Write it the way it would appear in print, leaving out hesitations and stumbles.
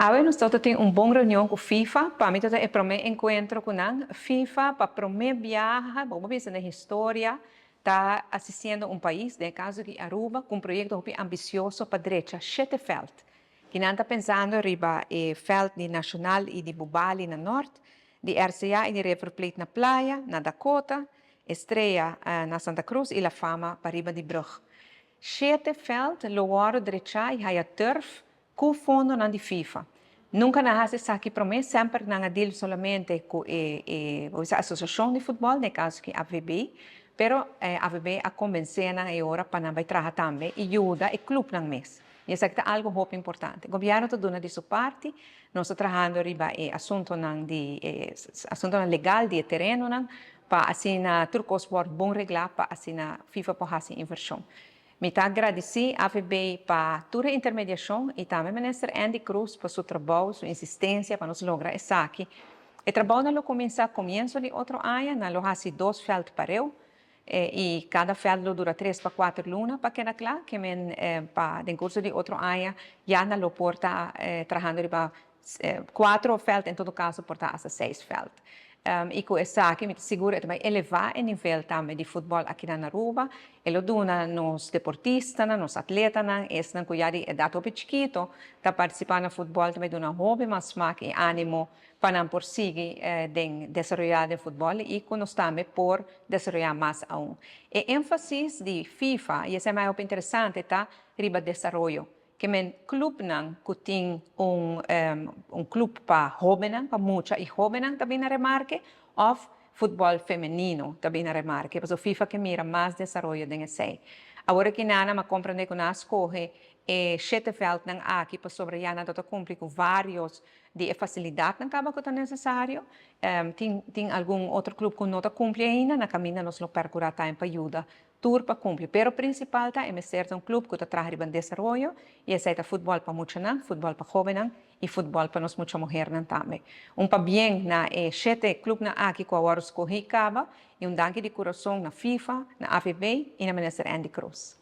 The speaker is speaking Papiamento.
Awe nos tin un bon reunion ku FIFA. Pa mi e promé enkuentro ku nan. FIFA, pa promé biaha, ban bisa den historia, ta asistiendo un pais, den kaso di Aruba, ku un proyekto hopi ambisioso pa drecha shete veld. Ku nan ta pensando riba e veld di Nacional i di Bubali na Noord, di RCA i di River Plate na Playa, na Dakota, Estrella na Santa Cruz i La Fama pariba di brug. Shete veld lo wòrdu drecha i haya turf ku fondonan di FIFA. Nunka nan a hasi esaki promé, semper nan a deal solamente ku e asosiashon di futbòl, den kaso ku AVB, pero AVB a konvensé nan e ora pa nan bai traha tambe i yuda e klupnan mes. I esaki ta algu hopi importante. Gobièrnu ta duna di su parti, nos ta trahando riba e asuntonan di asuntonan legal di e terenonan pa asina tur kos wòrdu bon reglá pa asina FIFA por hasi invershon. Mi ta gradisí AVB pa tur e intermediashon i tambe Minister Endy Croes pa su trabou, su insistensia pa nos logra esaki. E trabounan lo kuminsá komienso di otro aña, nan lo hasi dos veld pareu i kada veld lo dura 3 pa 4 luna pa keda kla, ke men pa den kurso di otro aña ya nan lo por ta trahando riba kuater veld, en todo kaso por ta hasta seis veld. I ku esaki, mi ta sigur, ta bai elevá e nivel tambe di futbòl aki na Aruba. E lo duna nos deportistanan, nos atletanan, esnan ku ya di edat hopi chikito ta partisipá na futbòl, tambe duna hopi mas smak i ánimo pa nan por sigui den desaroyá den futbòl i ku nos tambe por desaroyá mas aún. E énfasis di FIFA, i esei mas interesante, ta riba desaroyo. Ke men klupnan ku tin un klup pa hóbennan, pa mucha i hóbennan tambe na remarke, òf futbòl femenino tambe na remarke. Pasobra FIFA ke mira mas desaroyo den esei. Awor ku nan a komprondé ku nan a skohe e shete veldnan aki pasobra ya nan ta kumpli ku vários di e fasilidatnan kaba ku ta nesesario. Tin algun otro klup ku no ta kumpli ainda, na kaminda nos lo perkurá tambe pa yuda tur pa kumpli. Pero prinsipal ta e mester un klup ku ta traha riba desaroyo i esei ta futbòl pa muchanan, futbòl pa hóbennan i futbòl pa nos mucha muhénan tambe. Un pabien na e shete klupnan aki ku awor skohí kaba i un danki di kurason na FIFA, na AVB i na Minister Endy Croes.